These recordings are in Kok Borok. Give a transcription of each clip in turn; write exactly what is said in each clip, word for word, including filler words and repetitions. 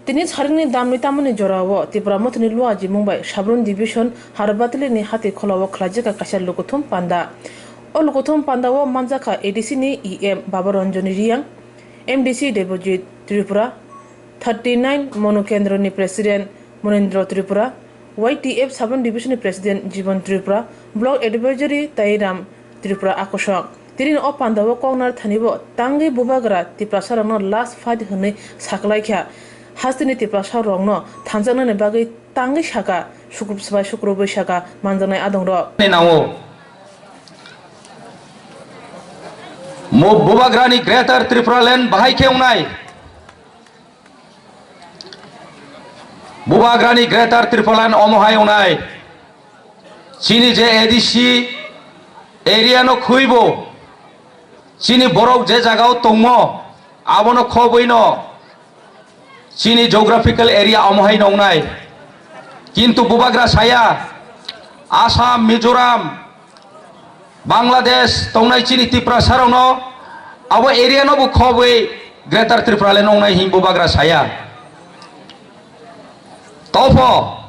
Tini saringni damni tamoni jorao Tipra Mothani Luajimung bai Sabrum Division Harbatili ni hati kholao khlaijak kaisa lukuthum panda. O lukuthum pandao manjakha A D C ni E M Baba Ranjani Reang, M D C Debojit Tripura, thirty nine Monu Kendro ni President Monendro Tripura, Y T F Sabrum Division ni President Jibon Tripura, Block Advisory Tairam Tripura akosok. Tini o pandao koknar thanibo tangwi bubagra Tiprasarokno last fight hwnwi saklaikha. Hasteni Tiprasarokno thanjaknani bagwi tangwi saka, sukru-, swbai sukrubwi saka manjaknai adongrok. Nango. Mo bubagrani Greater Tripura Land bahai khe wngnai. Bubagrani Greater Tripura Land omo hai wngnai. Chini je A D C area no khwibo, chini borok je jagao tongmo, abono khobwi no chini geographical area omo hai nongnai. Kintu bubagra saya, Assam, Mizoram, Bangladesh tongnai chini Tiprasa rokno abo area no bo khobwi Greater Tripura le nongnai hing bubagra saya. Topho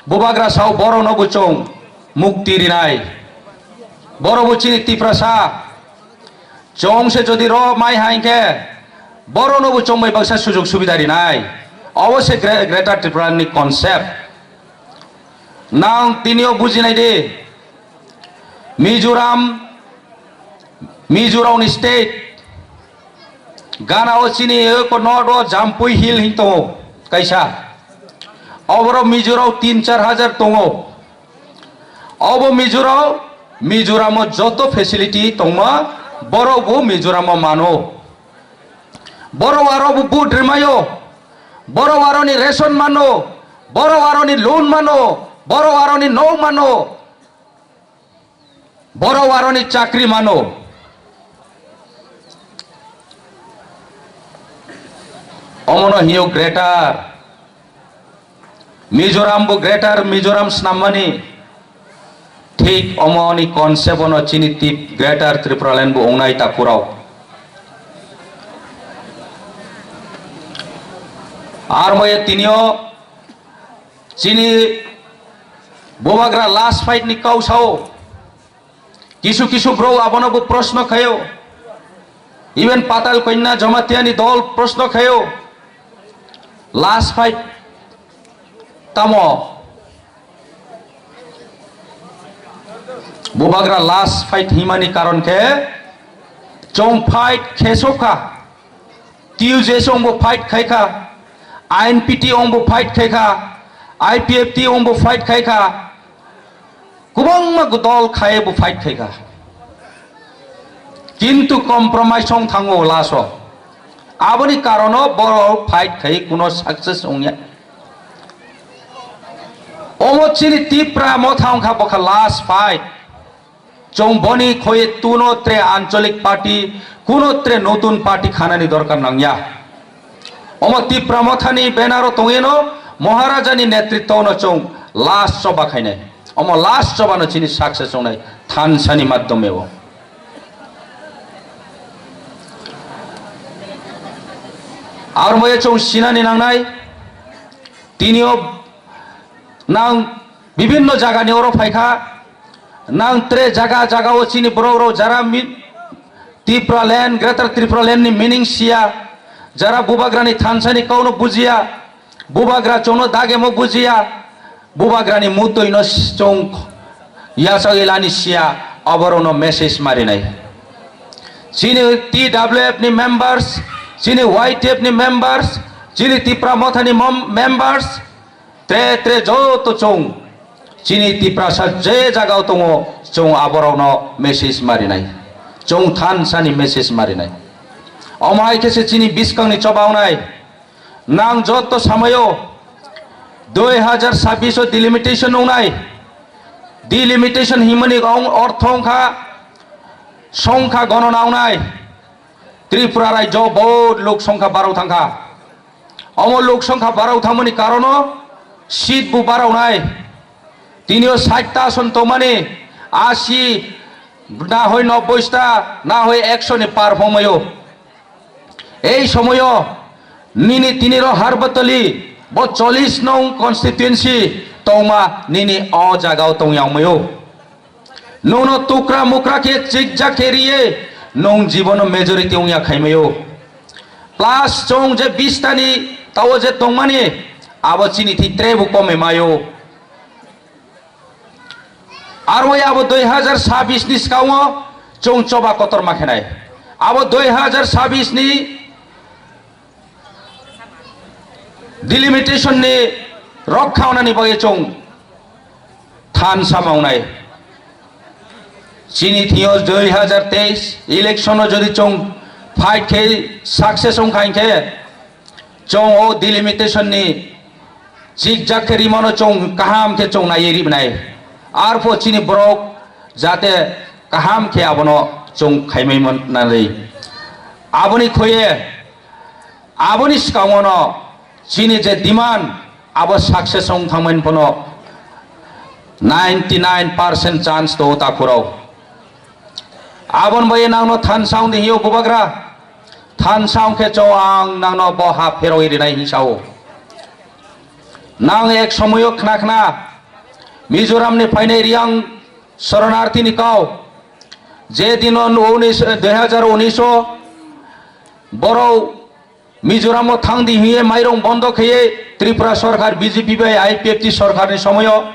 bubagra sao borok no bo chwng mukti rinai. Borok bo chini Tiprasa. Chwng se jodi ro mai hai khe borok no bo chwng bai baksa sujug subida rinai. Obo se Gre-, Greater Tripura ni concept. Nang tinio bujinai di, Mizoram, Mizoram ni state, gana o chini eko north o Jampui Hill hin tongo kaisa. Oboro Mizoram tin char hajar tongo. Obo Mizoram, Mizoram o joto facility tongma, borok bo Mizoram o mano. Borok aro bo vote rwmaio. Borok aroni ration mano, borok aroni loan mano, borok aroni nok mano, borok aroni chakri mano. Omono hiyo Greater Mizoram bo Greater Mizoram snammani. Thik omoni concept ono chini tip Greater Tripura Land bo ongnai takurao. Ar moye tinio chini bubagra last fight ni kau sao. Kisu kisu bro abono bo proshno khayo. Even Patal Kanya Jamatia ni dol proshno khayo. Last fight tamo? Bubagra last fight himani karon khe chwng fight khesokha. T U J S ongbo fight khaikha, I N P T ongbo fight khaikha, I P F T ongbo fight khaikha, kwbangma dol khaibo fight khaikha. Kintu compromise ong thango last o. Aboni karono borok fight khai kuno success ongya. Omo chini Tipra Motha wngkha bokha last fight. Chwng boni khoye tuno tre ancholik party, kuno tre notun party khanani dorkar nangya. Omo Tipra Mothani banner o tongwino Maharaja ni netritwa no chwng last choba khainai. Omo last choba no chini success wngnai thansani madhyome o. Ar moye chwng sinani nangnai, tinio nang bibinno jagani oro phaikha, nang tre jaga jaga o chini borok rok jara mi-, Tipra land, Greater Tripura land ni meaning siya, jara bubagrani thansani kauno bujiya, bubagra chwngno dagemo bujiya, bubagrani mutwino chwng yachagwi lani siya, oborokno message marinai. Chini T W F ni members, chini Y T F ni members, chini Tipra Mothani mom-, members, tre tre joto chwng chini Tiprasa je jagao tongo, chwng aborokno message marinai, chwng thansani message marinai. Omo hai khe se chini bwskangni choba wngnai. Nang joto samayo dui hajar sabbish o delimitation wngnai. Delimitation himani ong-, ortho wngkha songkha gonona wngnai. Tripura rajyo bahut lok songkha barao thangkha. Omo lok songkha barao thangmani karono seat bo baraonai. Tinio sait ta ason tongmani, ashi na hoi nobboi ta, na hoi ekso ni par phongmaio. Ei somoyo Nini tiniro Harbatali, bo chollish nong constituency tongma nini o jagao tongya wngmaio. Nungno tukra mukra khe chikjak khe riye, nung jibono majority wngya khaimaio. Plus chwng je bistani tao je tongmani, abo chini thi trebu kome maio. Arwai abo dui hazar sabis ni skango chwng choba kotor ma khenai. Abo dui hazar sabis ni delimitation ni rokha onani bagwi chwng thansa mawnai. Chini thio dui hazar teis election o jodi chwng fight khe success wngkha hinkhe, chwng o delimitation ni chikjak khe rimano chwng kaham khe chwng naiwi ribnai. Arpho chini borok jate kaham khe abono chwng khaimai man-, nanai. Aboni khoye, aboni skangono chini je demand abo success wng thangmani phano ninety nine percent chance to takhurao. Abon bai nangno thansa wng di hiyo bubagra. Thansa wng khe cho ang nangno bo ha pheroi rinai hinsao. Nang ek somoyo khna khna Mizoram ni phainai Riang Soronarthi ni kau. Je dino unis, dui hazar unis o borok Mizoram o thang di hiye mairong bondo khaiye Tripura sorkar B J P bai I P F T sorkar ni somoyo.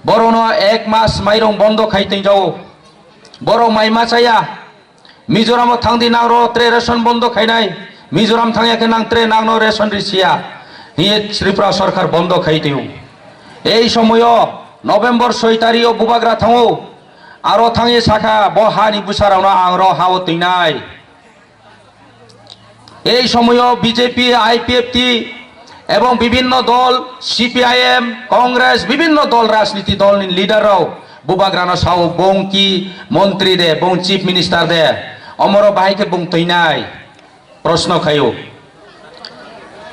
Borokno ek mas mairong bondo khai tongjago. Borok mai ma chaya. Mizoram o thang di nang ro tre ration bondo khainai. Mizoram thang ya khe nang tre nang no ration risiya. Hiye Tripura sorkar bondo khai tong. Ei somoyo November soi tari o bubagra thango. Aro thangye sakha bo hani bwsarokno ang ro ha o twinai. Ei somoyo B J P, I P F T ebong bibinno dol, C P I M, Congress, bibinno dol, rajniti dolni leader rok bubagrano sao bongki montri de, bong chief minister de, omoro bahai khe bong twinai proshno khaio.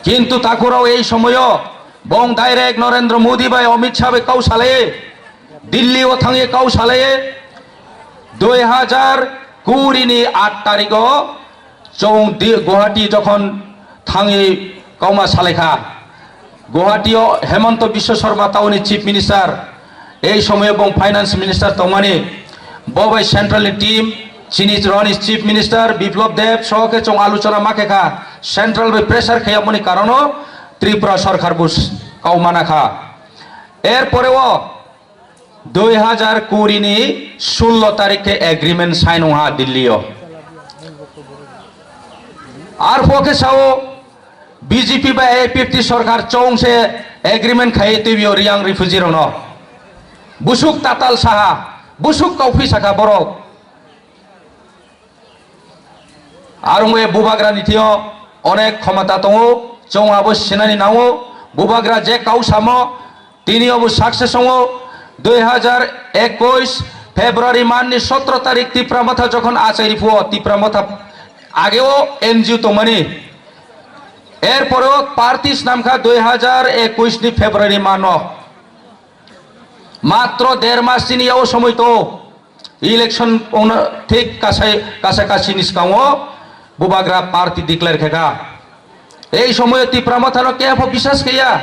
Kintu takhurok ei somoyo bong direct Narendra Modi bai Amit Shah bai kau salai, Delhi o thangwi kau salai, dui hazar kuri ni aat tarik o chwng di-, Guwahati jokhon thangwi kauma salaikha. Guwahati o Hemanta Biswa Sarma taoni chief minister, ei somoyo bong finance minister tongmani, bo bai central ni team, chini roni chief minister Biplab Deb soho khe chwng aluchona ma khe kha, central bai pressure khe yamoni karono Tripura sarkar bo s-, kau mana kha. Er pore o dui hazar kuri ni sullo tarik khe agreement sign wngha Delhi o. Arpho khe sao B J P bai I P F T sorkar chong se agreement khai twi bio Riang refugee rokno. Busuk tatal saha, busuk kauphi sakha borok. Arungwe bubagra ni thio onek khomota tongo, chwng abo sinani nango. Bubagra je kau samo, tini obo success ongo. Dui hazar ekush February man ni sotro tarik Tipra Motha jokhon achai riphuo, Tipra Motha ageo N G O tongmani. Er poreo party snamkha dui hazar ekush ni February mano. Matro der mas chini yao somoi to. Election ongna thik kasai, kasa kasi ni skango bubagra party declare khe kha. Ei somoyo Tipra Motha no kepho bisas khe ya.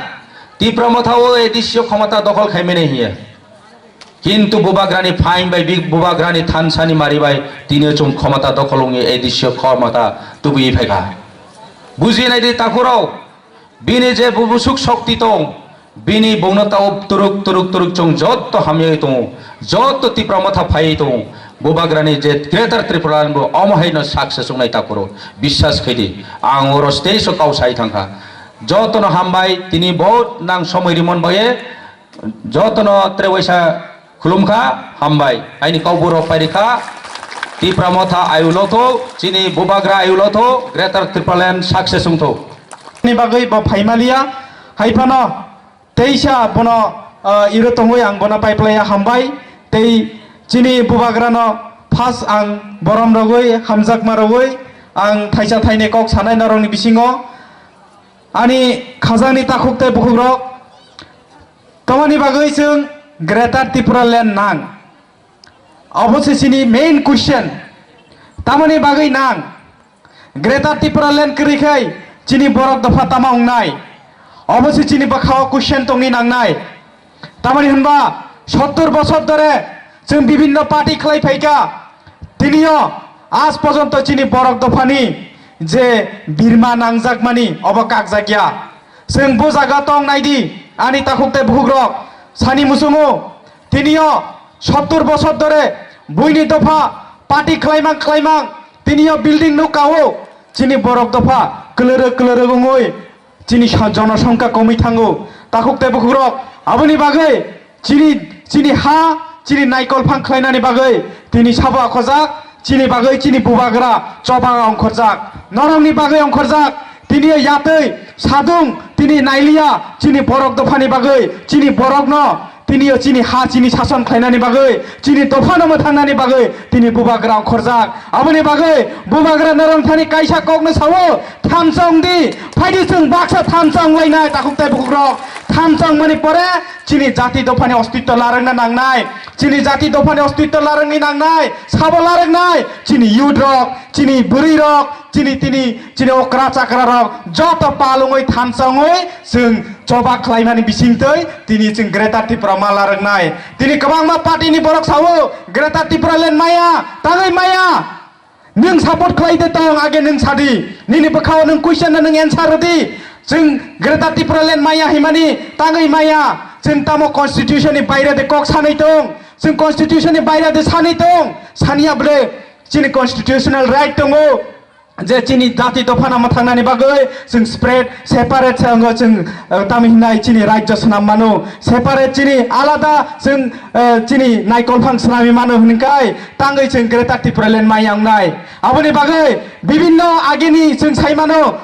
Tipra Motha o A D C o khomota dokhol khai mene hiye. Kintu bubagrani phain bai bi-, bubagrani thansa ni mari bai tini o chwng khomota dokhol ongye A D C o khomota tubui phai kha. Buji nai di takhurok. Bini je bu-, busuk shokti tong, bini bongno tao turuk, turuk, turuk chwng jotto hamyai tongo, jotto Tipra Motha phaiwi tongo. Bubagrani je Greater Tripura ni bo omo haino success wngnai takhuro, biswas khaidi. Ang oro stage o kau sai thangkha. Jottono hambai, tini bo nang somoi rimon baye, Jotono tre waisa khulumkha, hambai. Aini kauburo pairikha, Tipra Motha ayulo tho, chini bubagra ayulo tho, Greater Tipraland success wngtho. Ni bagwi bo phaimaliya, haiphano teisa bono, ah, iro tongwi ang bono paiplaiya hambai, tei chini bubagrano first ang borom rogwi, hamjakma rogwi, ang thaisa thaini kok sanai norokni bisingo, ani khajangni takhuk tei bukhukrok, Tamoni bagwi chwng Greater Tipraland nang? Obo se chini main question. Tamoni bagwi nang? Greater Tipraland kwrwi khai chini borok dopha tama wngnai? Obo se chini bwkhao question tongwi nangnai. Tamani hwnba sottor bosor dhore chwng bibinno party khlai phaikha, tinio aaj porjonto chini borok dophani je birma nangjakmani obo kakjakya. Chwng bo jaga tong naidi, ani takhuk tei bukhukrok sani muchungo, tinio sottor bosor dhore buini dopha party khlaimang khlaimang, tinio building nukao chini borok dopha kwlwrwk kwlwrwk wngwi chini sa-, jonosongkha komwi thango. Takhuk tei bukhukrok, aboni bagwi chini, chini ha, chini naikol phang khlainani bagwi tini sabo akhojak, chini bagwi chini bubagra choba ongkhorjak, norokni bagwi ongkhorjak. Tini yatwi sadung tini nailiya chini borok dophani bagwi, chini borokno tini yo chini ha chini sason khlainani bagwi, chini dophano mwthangnani bagwi tini bubagra ongkhorjak. Aboni bagwi bubagra norok thani kaisa kokno sao, thansa wngdi, phaidi chwng baksa thansa wnglainai, takhuk tei bukhukrok. Thansa wngmani pore chini jati dophani ostitto larwkna nangnai. Chini jati dophani ostitto larwkni nangnai, sabo larwknai, chini youth rok, chini bwrwi rok, chini, tini, chini okra chakra rok joto palungwi thansa wngwi chwng choba khlaimani bisingtwi tini chwng Greater Tripura ma larwknai. Tini kwbangma party ni borok sao, Greater Tipraland maya, tangwi maya. Nwng support khlai de tong, age nwng sadi. Nini bwkhao nwng question no nwng answer rwdi. Chwng Greater Tipraland maya himani tangwi maya. Chwng tamo constitution ni baire de kok sanwi tong. Chwng constitution ni baire de sanwi tong. Saniya ble chini constitutional right tongo. Je chini jati dophano mwthangnani bagwi chwng spread separate se wngo chwng, eh, tamo hinai chini rajyo swnam mano, separate chini alada chwng, eh, chini naikolphang swnamwi mano hwnwi kai tangwi chwng Greater Tipraland maya wngnai. Aboni bagwi bibinno agini chwng sai mano,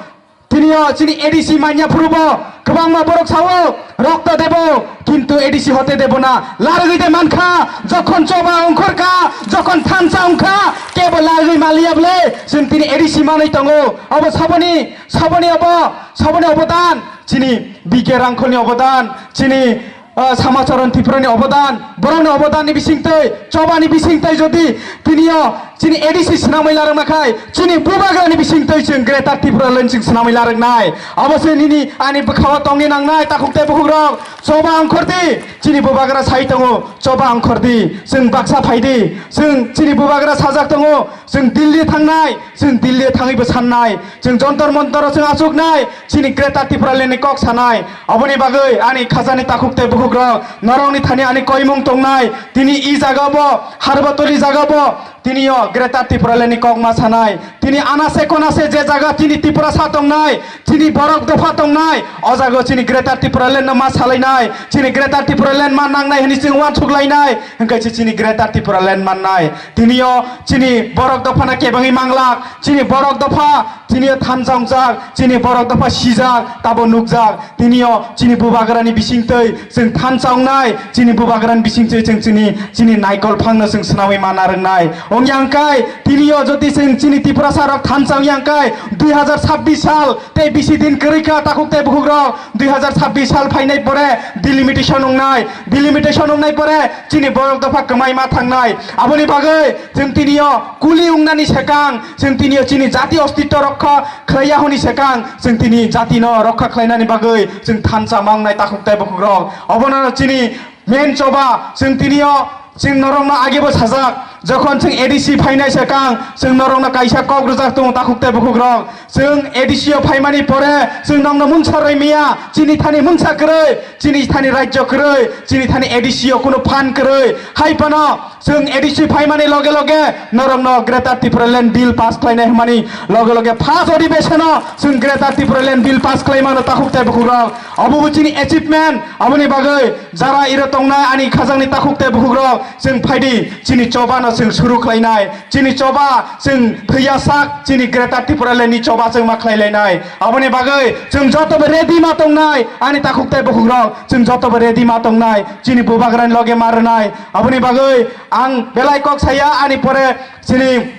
tinio chini A D C manya phurubo kwbangma borok sao, "Rokto debo, kintu A D C hote debo na." Larwgwi de mankha, jokhon choba ongkhorkha, jokhon thansa wngkha, kebo larwgwi maliya bwle, chwng tini A D C manwi tongo. Obo saboni, saboni obo, saboni obodan, chini B K Rangkholni obodan, chini, ah, Samacharan Tripurani obodan, borokni obodanni bisingtwi, chobani bisingtwi jodi tinio chini A D C swnamwi larwkma khai, chini bubagrani bisingtwi chwng Greater Tipraland chwng swnamwi larwknai. Abo se nini ani bwkhao tongni nangnai, takhuk tei bukhukrok, choba ongkhordi, chini bubagra sai tongo, choba ongkhordi, chwng baksa phaidi, chwng chini bubagra sajak tongo, chwng Delhi thangnai, chwng Delhi thangwibo sannai, chwng Jantar Mantar-o chwng achuknai, chini Greater Tipraland ni kok sanai. Aboni bagwi ani khajani takhuk tei bukhukrok, norokni thani ani koimung tongnai, tini i jaga bo, Harbatoli jaga bo, tini o Greater Tipraland ni kok ma sanai. Tini anase konase je jaga chini Tiprasa tongnai, chini borok dopha tongnai, o jaga chini Greater Tipraland no ma salainai, chini Greater Tipraland ma nangnai hwnwi chwng uansuk lainai, hwnkhe se chini Greater Tipraland mannai. Tini o chini borok dopha na kebengwi manglak, chini borok dopha tini o thansa wngjak, chini borok dopha sijak, tabo nukjak. Tini o chini bubagrani bisingtwi chwng thansa wngnai, chini bubagrani bisingtwi chwng chini, chini naikol phangno chwng swnamwi mana rwngnai. Wngya hwnkhe tini o jodi chwng chini Tiprasa rok thansa wngya hwnkhe dui hazar sabbish sal tei bisi din kwrwi kha, takhuk tei bukhukrok, dui hazar sabbish sal phainai pore delimitation wngnai, delimitation wngnai pore chini borok dopha kwmai ma thangnai. Aboni bagwi chwng tini o kuli wngnani swkang, chwng tini o chini jati ostitto rokha khlaiya hwnwi swkang, chwng tini jatino rokha khlainani bagwi chwng thansa ma wngnai, takhuk tei bukhukrok. Obono chini main choba, chwng tini o chwng norokno agebo sajak, jokhon chwng A D C phainai swkang, chwng norokno kaisa kok rwjak tongo, takhuk tei bukhukrok. Chwng A D C o phaimani pore chwng nokno mungsa rwimiya, chini thani mungsa kwrwi, chini thani rajyo kwrwi, chini thani A D C o kunu phan kwrwi. Hai phano chwng A D C phaimani loge loge norokno Greater Tipraland Bill pass khlainai hwnmani loge loge first adhibeshon o chwng Greater Tipraland Bill pass khlaimano, takhuk tei bukhukrok. Obo bo chini achievement, aboni bagwi jara iro tongnai ani khajangni takhuk tei bukhukrok, chwng phaidi chini chobano chwng suru khlainai. Chini choba chwng thwiya sak chini Greater Tipraland ni choba chwng ma khlai lainai. Aboni bagwi chwng jotobo ready ma tongnai, ani takhuk tei bukhukrok, chwng jotobo ready ma tongnai, chini bubagrani loge ma rwnai. Aboni bagwi ang belai kok saya, ani pore chini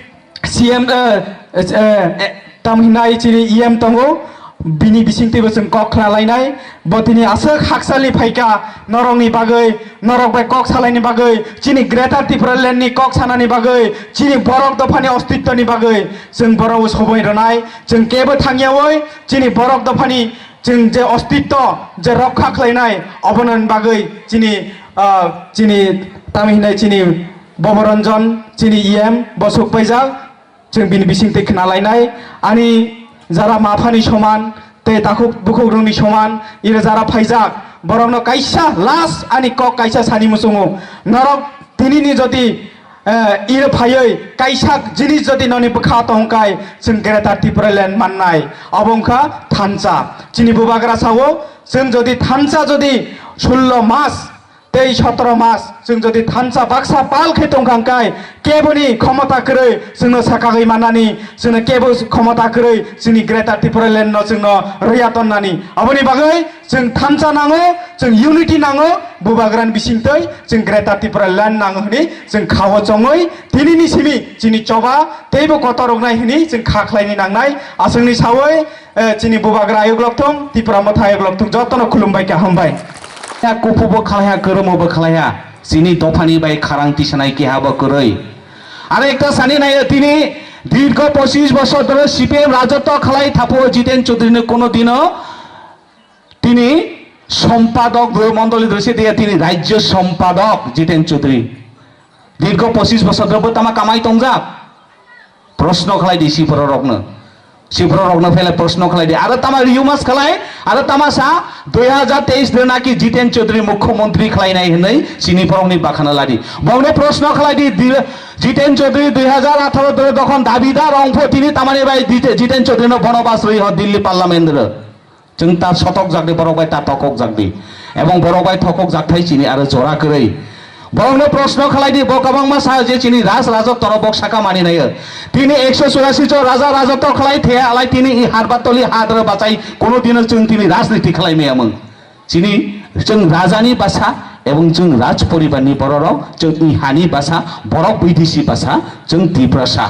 C M, eh, eh, eh, tam hinai chini E M tongo, bini bisingtwibo chwng kok khna lainai. Bo tini aswk hakchalni phaikha norokni bagwi, norok bai kok salaini bagwi, chini Greater Tipraland ni kok sanani bagwi, chini borok dophani ostitwni bagwi chwng borok sobai rwnai. Chwng kebo thangyawi chini borok dophani chwng je ostitw je rokha khlainai, obononi bagwi chini, ah, chini tamo hinai chini Boboranjan, chini E M bo suk paijak. Chwng bini bisingtwi khna lainai, ani jara maphani soman tei takhuk bukhukrokni soman iro jara phaijak, borokno kaisa last ani kok kaisa sani muchungo, norok tinini jodi, eh, iro phaiwi kaisa jinis jodi noni bwkha tongkai chwng Greater Tipraland mannai, obo wngkha thansa. Chini bubagra sao, chwng jodi thansa jodi sullo mas tei sotoro mas chwng jodi thansa baksa pal khe tongkha hwnkhe, keboni khomota kwrwi chwngno sakagwi mannani, chwngno kebo khomota kwrwi chini Greater Tipraland no chwngno rwya tonnani. Aboni bagwi chwng thansa nango, chwng unity nango, bubagrani bisingtwi chwng Greater Tipraland nango hwnwi chwng khao chongwi tinini simi chini choba teibo kotor roknai hwnwi chwng kha khlaini nangnai. Aswkni sawi, eh, chini bubagra ayuk lokthung, Tipra Motha ayuk lokthung, jotono khulumbai kha, hambai. Ya kupubo khalaiha, kwrwmobo khalaiha, chini dophani bai kharang tisanai kehabo kwrwi. Aro ekta sani nai tini dirgho pochis bosor dhore C P M rajotw khalai thapo Jiten Chaudhary no kono dino tini sompadok mondoli dhore se dia tini rajyo sompadok Jiten Chaudhary. Dirgho pochis bosor dhore bo tama kamai tongjak. Proshno khlai di siphoro rokno. Siphoro rokno phele proshno khlai di. Aro tama riumas khlai, aro tama sa dui hajar teis de naki Jiten Chaudhary mukhyamantri khlai nai hinwi sini phorokni bakhana ladi. Bongno proshno khlai di, di, Jiten Chaudhary dui hajar atharo de dokhon dabidar ongpho tini tamani bai Jite-, Jiten Chaudhary no bonobas rwi ho Delhi parliament ro. Chwng ta sotok jak di, borok bai ta tokok jak di. Ebong borok bai thokok jak thai chini aro jora kwrwi. Borokno proshno khlai di, bo kwbangma sa je chini raj rajotw toro bok saka mani nayo. Tini ekso churasi jo raja rajotw khlai the alai tini i harbatoli hadro bachai kono dino chwng tini rajniti khlai maya mung. Chini chwng rajani basa ebong chwng raj poribarni bororok chwng i hani basa borok bidesi basa chwng Tiprasa.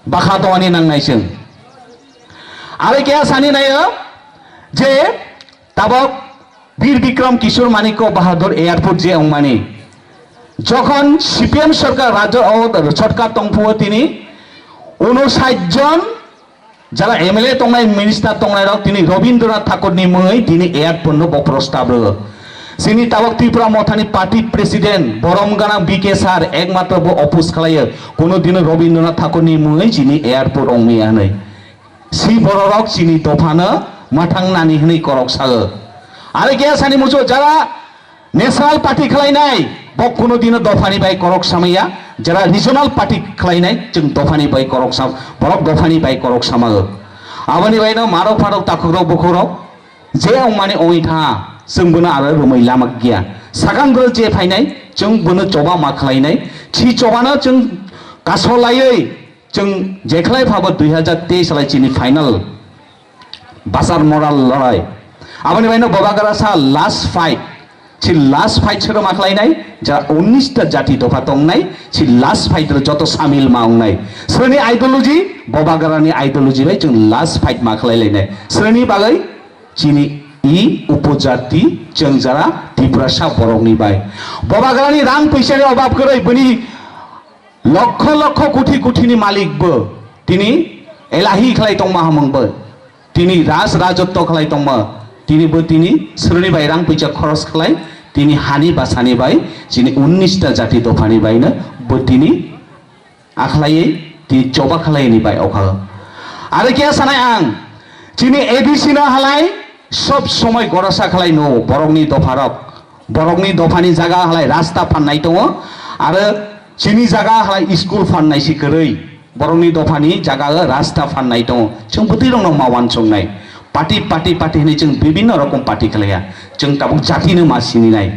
Bakha tongani nangnai chwng. Aro keha sani naio je tabok Bir Bikram Kishore Manikya Bahadur Airport je wngmani. Jokhon C P M sorkar rajyo o sorkar tongphuo tini unosait jon jara M L A tongnai, minister tongnai rok tini Rabindranath Thakurni mungwi tini airport no bo prostab rwo. Chini tabok Tipra Mothani party president borom ganang B K sir ekmatro bo oppose khlaio, kono dino Rabindranath Thakurni mungwi chini airport ongmaya hinwi. Si bororok chini dophano mwthang nani hinwi korok sao. Aro khe sani muchung jara national party khlainai, bo kono dino dophani bai korok samaya, jara regional party khlainai, chwng dophani bai korok sam, borok dophani bai korok samao. Aboni baino marok pharok takhukrok bukhukrok, je wngmani wngwi tha, chwng bono aro rwmwi lama giya. Sakang bwrwi je phainai, chwng bono choba ma khlainai, si chobano chwng kaso laiwi, chwng jekhlai phabo dui hajar teis salai chini final basar moral lorai. Aboni baino bobagra sa last fight. Si last fight sero ma khlainai, ja unnis ta jati dopha tongnai, si last fight ro joto samil ma wngnai. Sreni ideology, bobagrani ideology bai chwng last fight ma khlai lainai. Sreni bagwi chini i upojati chwng jara Tiprasa borokni bai. Bobagrani rang puisani obab kwrwi bini lokho lokho koti kotini malik bo tini elahi khlai tongma hamung bo. Tini raj rajotw khlai tongma, tini bo tini sroni bai rang puisa khoros khlai, tini hani basani bai, chini unnis ta jati dophani bai no bo tini akhlaiwi tini choba khlaini bai okha. Aro khe sanai ang, chini A D C no halai sob somoi gorasa khlai no borokni dopharok. Borokni dophani jaga halai rasta phannai tongo, aro chini jaga halai school phannai si kwrwi. Borokni dophani jaga o rasta phannai tongo. Chwng bwtwi rokno ma wansuknai. Party, party, party hinwi chwng bibinno rokom party khlaiya. Chwng tabuk jatino ma sininai.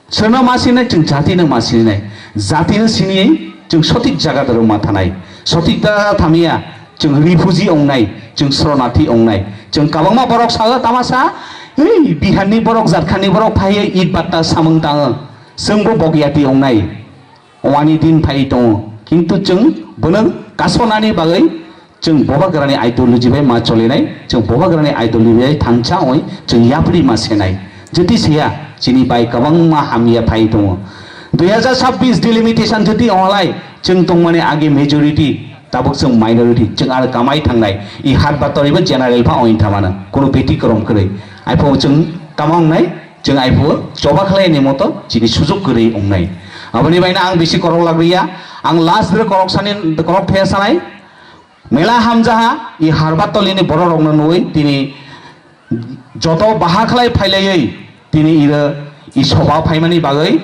Chwngno ma sininai, chwng jatino ma sininai. Jatino siniwi chwng sotik jaga doro ma thanai. Sotik jaga thamiya. Chwng refugee ongnai, chwng shoronathi ongnai. Chwng kabangma borok sago tamasa, "Ei, Biharni borok, Jharkhandni borok phaiwi it batta samung tango." Chwngbo bogyati ongnai. Wani din phai tongo. Kintu chwng bono kasonani bagwi Chwng Bubagrani ideology bai ma cholinai, chwng Bubagrani ideology bai thansa oi chwng yapri ma senai. Jeti siya chini bai kwbangma hamya phai tongo. Dui hajar chabbish delimitation jeti onglai chwng tongmani age majority, tabuk chwng minority, chwng ar kamai thangnai. I hat batoribo general pha oin thamana, kono beti korom kwrwi. Aipho chwng kama ongnai, chwng aipho choba khlaini moto chini sujuk kwrwi ongnai. Aboni baino ang bisi korok lagriya, ang last dre korok sani, korok thaya sanai. Mela hamjaha i harba tolini bororokno nugwi tini joto baha khlai phailaiwi tini iro i soba phaimani bagwi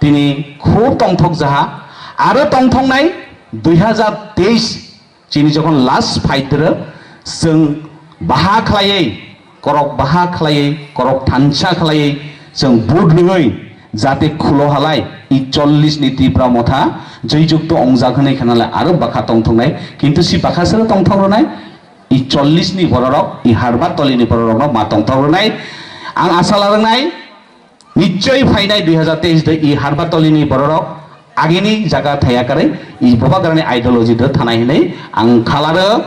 tini khub tongthok jaha. Aro tongthoknai dui hajar teis chini jokhon last fight ro chwng baha khlaiwi korok baha khlaiwi, korok thansa khlaiwi chwng vote rwwi jate khulo halai i chollish ni Tipra Motha joyjukto ongjak hwnwi khnalai aro bakha tongthoknai, kintu si bakha sero tongthok rwnai i chollish ni bororok i harba tolini bororokno ma tongthok rwnai. Ang asa larwnai nichoi phainai dui hajar teis de i harba tolini bororok agini jaga thaya karwi i Bubagrani ideology de thanai hinwi ang khalaro.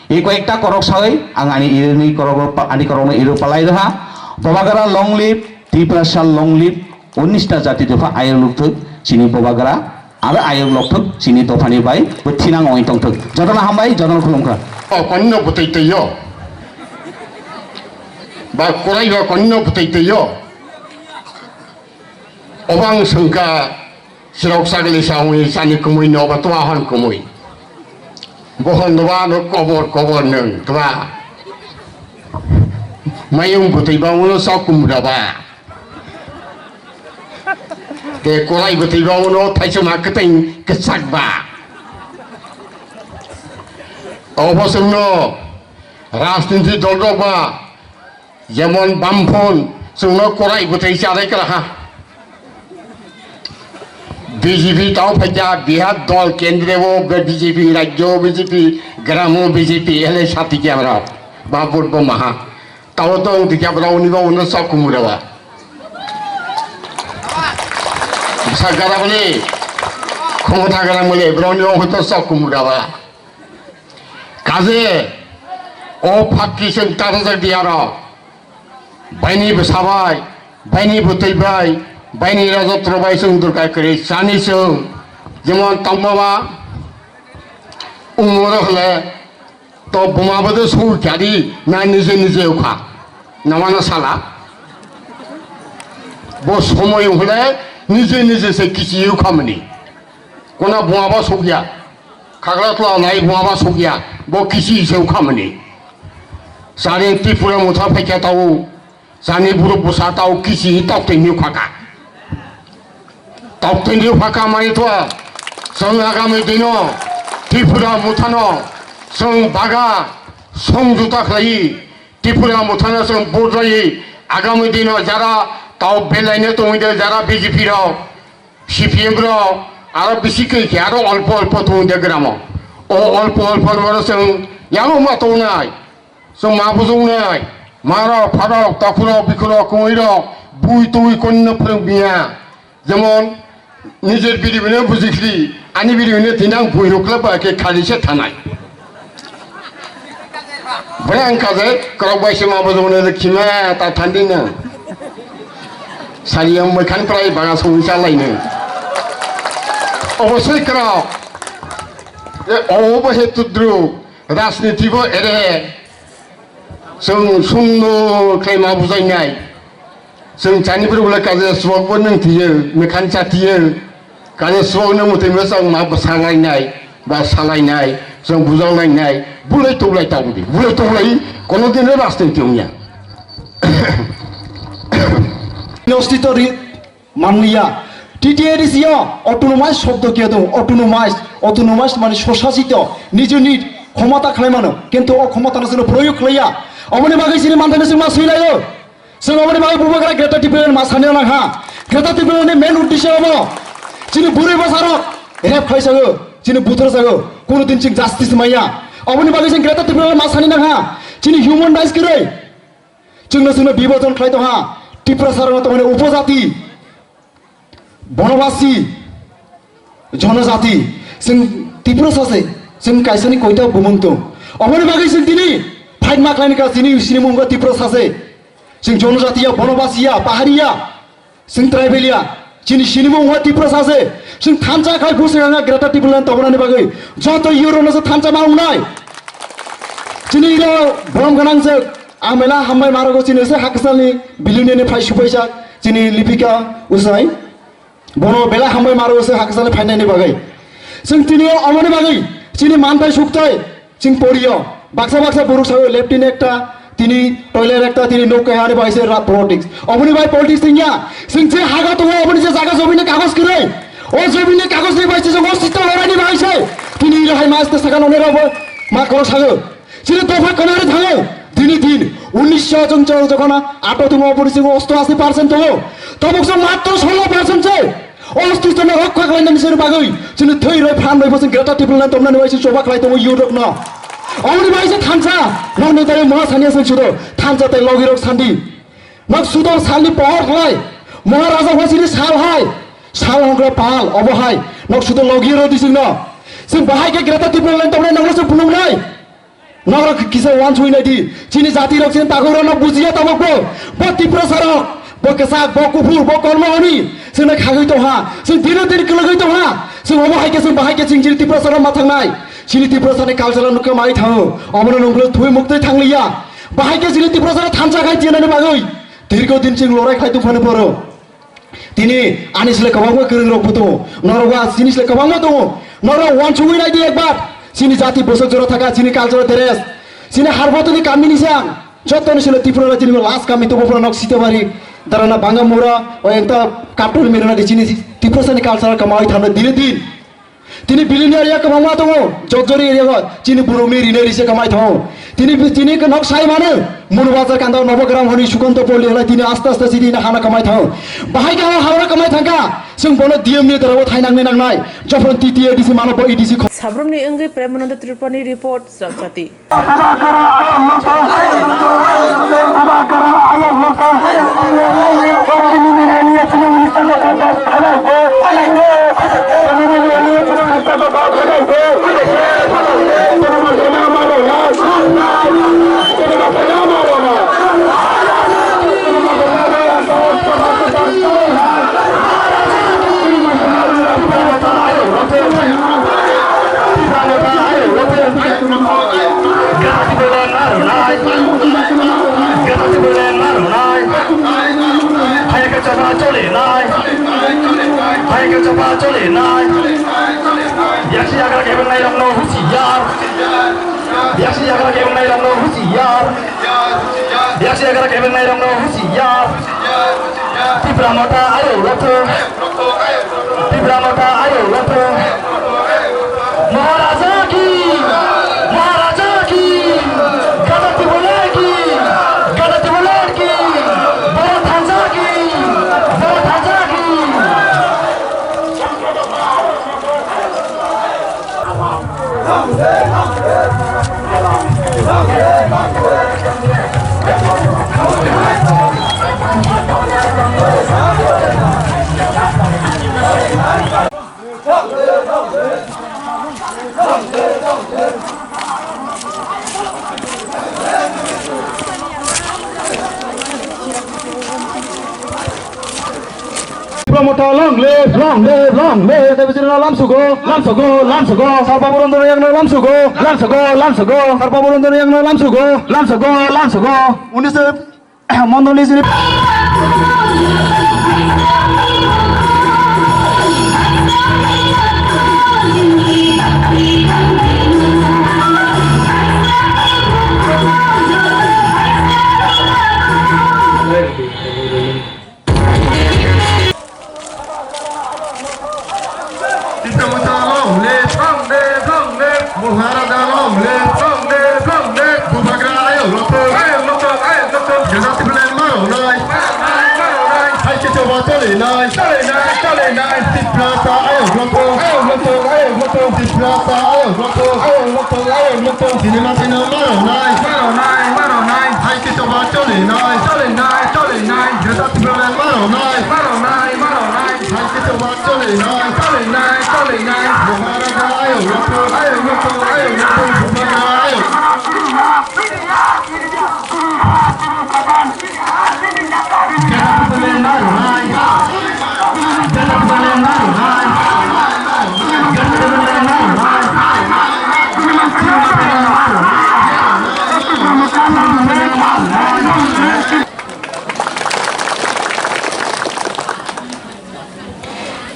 I koyekta korok sawi ang ani irini korok ani korokno iru palai rwha. Bubagra long live, Tiprasa long live, unnista jati dopha ayok lukthuk chini Bubagra aro ayok lukthuk chini dophani bai bo thinang oi tongthuk. Jotono hambai, jotono khulumkha. O konno bwtwi twiyo. Ba kurai ba konno bwtwi twiyo. Obang sengka sirok sagli sawi sani kumui no ba twa hon kumui. Bohon no ba no kobor kobor nung twa. Mayung bwtwi ba uno sok kumura ba. Te korai bwtwi ba uno thaisuma kwteng kwchak ba. Obo chwngno rajniti dol rok ba jemon Bamphon chwngno korai bwtwi charai kwlaha. B J P tao phaikha Bihar dol kendreo B J P rajyo B J P gramo B J P ele sati kya bra ba vote bo maha. Tao tong dikya bra uni ba uno sok kumura ba. Sa gara bole khomota gara mole bra uni ba hoto sok kumura ba. Kaje o phakki chwng tarajak di aro. Baini bwsabai, baini bwtwi bai, baini rajotro bai chwng durkai kwrwi chani chwng. Jemon tongmaba umoro hwle to buma bwdw sui kadi na nije nije ukha. Namano sala. Bo somoi hwle nije nije se kichi ukha mani. Kona buma ba sukya. Khagla tla nai buma ba sukya. Bo kichi se ukha mani. Sari Tripura motha phaikya tao. Sani buru busa tao kichi tokte ni phaka. Tokte ni phaka mani to. Song agami dino. Tripura mothano. Song baga. Song juta khlai. Tripura mothano song bodlai. Agami dino jara tao belaine tongide jara B J P rao. C P M rok aro bisi khe khe aro olpo olpo thung de gramo. O olpo olpo rok chwng yalo ma tongnai. Chwng ma bujungnai. Ma rok, pha rok, takhuk rok, bikhuk rok, kwmwi rok, bui twi konno phwrwng biya. Jemon nijer biri bini bujikhli, ani biri bini tinang bui rok le ba khe khali se thanai. Bwrang kaje, korok bai se ma bojongno le khima ta thandi na. Sari yang mekhan prai baga song sa lai ne. Obo se korok. E, obo he tudru, rajniti bo ere. Sung sung no khlai ma bujai nai. Chwng chani bwrwi bwla kaje swk bo nwng thiyo, mekhan cha thiyo. Kaje swk nwng mwtwi mesa ma bwsa lainai, ba salainai, chwng bujak lainai, bulai tuklai tabudi, bulai tuklai kono din rajniti wngya. Ostito ri-, manliya. T T A D C o autonomous shobdo kiya dong, autonomous, autonomous mani swsasito, nijini khomota khlai mano, kintu o khomota no chwng proyog khlaiya. Omoni bagwi chini manthai no chwng ma swilaio. Chwng aboni bagwi bubagra Greater Tipraland ma sani nang ha. Greater Tipraland ni main uddesho obo. Chini bwrwi bwsarok rape khlai sago, chini buthar sago, kuno din chwng justice maya. Aboni bagwi chwng Greater Tipraland ma sani nang ha. Chini human rights kwrwi. Chwngno chwngno bibhojon khlai tong ha. Tiprasa rokno tongmani upojati. Bonobasi, jonojati, chwng Tiprasa se, chwng kaisani koita bumung tong. Oboni bagwi chwng tini fight ma khlaini ka chini sinimung wngkha Tiprasa se. Chwng jonojatiya, bonobasiya, pahariya, chwng tribaliya, chini sinimung wngkha Tiprasa se. Chwng thansa khai bwswk wngkha Greater Tipraland tobonani bagwi. Joto Europe no se thansa ma wngnai. Chini iro borom gwnang se, ang mela hambai marogo chini se haksalni billionaire ni phai supaijak chini Lipika Usai. Bono belai hambai maro se hakisale phainani bagwi. Chwng tini omoni bagwi chini manthai sukthai chwng porio. Baksa baksa borok sayo leptin ekta, tini toilet ekta, tini nok kahani bai se rat politics. Omoni bai politics tingya. Chwng je haga tongo omoni je jaga jobini kagoj kwrwi. O jobini kagoj ni bai se jong o sita lorani bai se. Tini iro hai mas te sagan onera bo ma koro sago. Chini dopha kanari thango. Dini din unnish chong chong jokhon ato tongo, oboni singo osto asi percent tongo. Tabuk so matro solo percent se. Osto no rokha khlainani sini bagwi. Chini thwi roi phan roi bosong Greater Tipraland tomnani waisi choba khlai tongo yurok no. Omoni waisi thansa. Nokni tari moha sani asal sudo. Thansa tai logi rok sandi. Nok sudo salni pohor khlai. Maharaja hosini sal hai. Sal hongkra pal obo hai. Nok sudo logi ro dising no. Sing bahai ke Greater Tipraland tomnani nanglo se phunuk nai. Norok kisa wansui nai di, chini jati rok chini takhuk rok no bujiya tabok bo, bo Tiprasa rok, bo kwchak, bo kuphur, bo kormo hwnwi chwngno khagwi tongha, chwng dino din kwlwgwi tongha, chwng omo hai khe chwng bahai khe chwng chini Tiprasa rok ma thangnai, chini Tiprasa ni culture no kwmai thango, omo no nungkhlwk thwi muktwi thangliya, bahai khe chini Tiprasa no thansa khai chinani bagwi, dirgo din chwng lorai khlai tongphani poro. Tini ani sile kwbangma kwrwng rok bo tongo, norok wa chini sile kwbangma tongo, norok wansugwi nai di ekbar, chini jati bwswk jora thaka, chini cultural dress, chini harbotoni kami ni sang, joto ni sile Tripura chini last kami tongo phano nok Sitebari, Darana Bangamura, o ekta kaptol mirana di chini Tiprasa ni cultural kwmawi thangnai dire din. Tini billionaire area kwbangma tongo, Jotjori area o, chini borokni rinai rise kwmai thango. Tini, tini khe nok sai mano, Munu Bazar kanda Nobogram hwnwi Sukanto Poli hwnwi tini aste aste chini hana kwmai thango. Bahai khe hana kwmai thangkha, chwng bono D M ni dara o thainangni nangnai. Jophron T T A D C mano bo A D C kho- Sabrumni wngwi Premananda Tripurani report, Chakchati. Gana Tipraland ma rwnai. Gana Tipraland ma rwnai. Hai khe choba cholinai. Hai khe choba cholinai. Yaksi yagra kebengnairokno husiar. Yaksi yagra kebengnairokno husiar. Yaksi yagra kebengnairokno husiar. Tipra Motha ayuk rwthwng. Tipra Motha ayuk rwthwng. Maharaja ki! Maharaja ki! Gana Tipraland ki! Gana Tipraland ki! Borok thansa ki! Borok thansa ki! Tipra Motha long live, long live, long live. Tei bisino lamsugo, lamsugo, lamsugo. Sarpa Purandar Nayak no lamsugo, lamsugo, lamsugo. Sarpa Purandar Nayak no lamsugo, lamsugo, lamsugo. Unishe Mondoli sini. Tipra Motha long live, long live, long live. Maharaja long live, long live, long live. Bubagra ayuk rwthwng, ayuk rwthwng, ayuk rwthwng. Gana Tipraland ma rwnai. Hai khe choba cholinai. Cholinai, cholinai. Tiprasa ayuk rwthwng, ayuk rwthwng, ayuk rwthwng. Tiprasa ayuk rwthwng, ayuk rwthwng, ayuk rwthwng. Tini ma tini ma rwnai. Ma rwnai, ma rwnai. Hai khe choba cholinai. Cholinai, cholinai. Gana Tipraland ma rwnai. Ma rwnai, ma rwnai. Hai khe choba cholinai. Cholinai, cholinai. Bubagra ayuk rwthwng, ayuk rwthwng, ayuk rwthwng. Bubagra ayuk.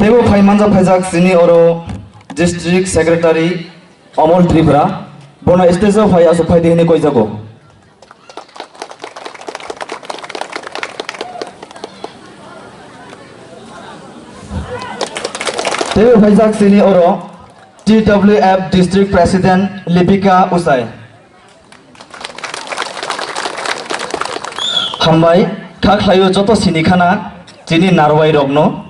Teibo phai manjak phaijak chini oro District Secretary Amol Tripura, bono stage o phai aswk phai di hwnwi koijago. Teibo phaijak chini oro T W F District President Lipika Usai. Hambai, kha khlaio joto sini khana chini narwai rokno.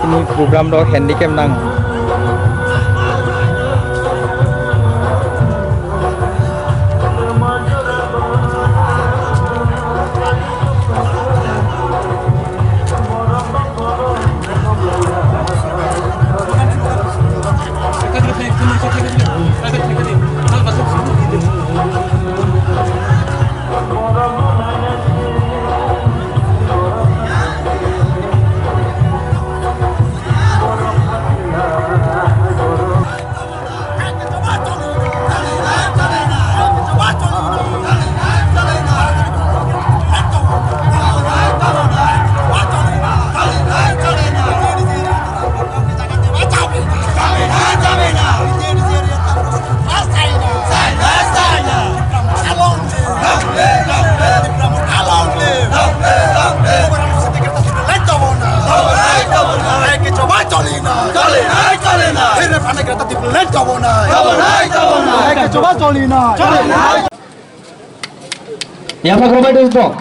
Ini program do handicap nang. Yapha korobai dong.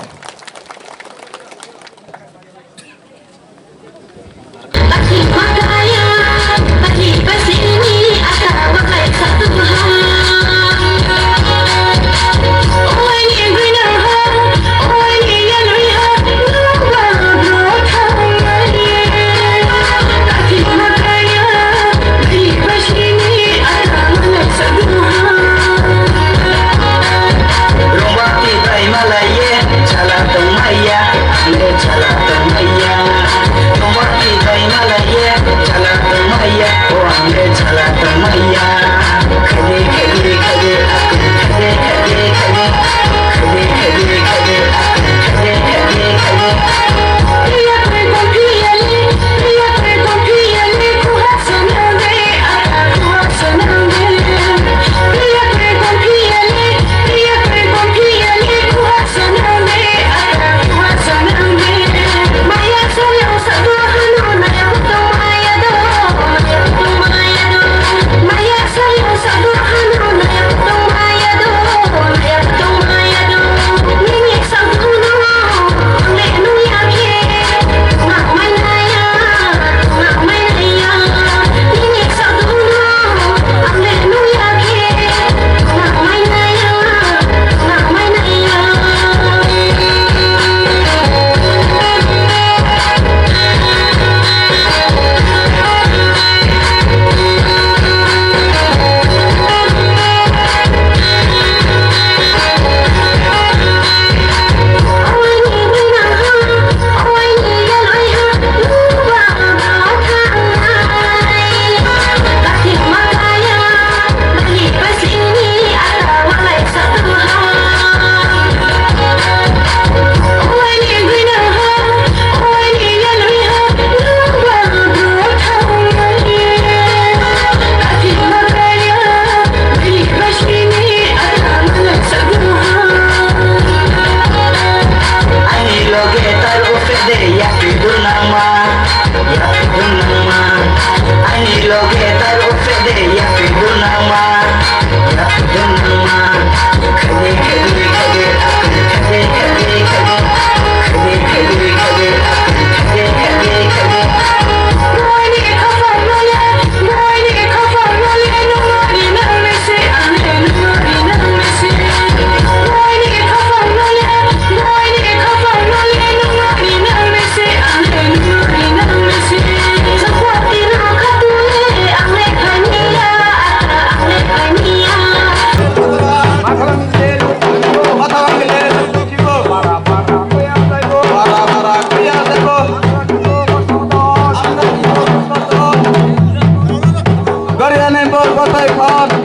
Batai Khan,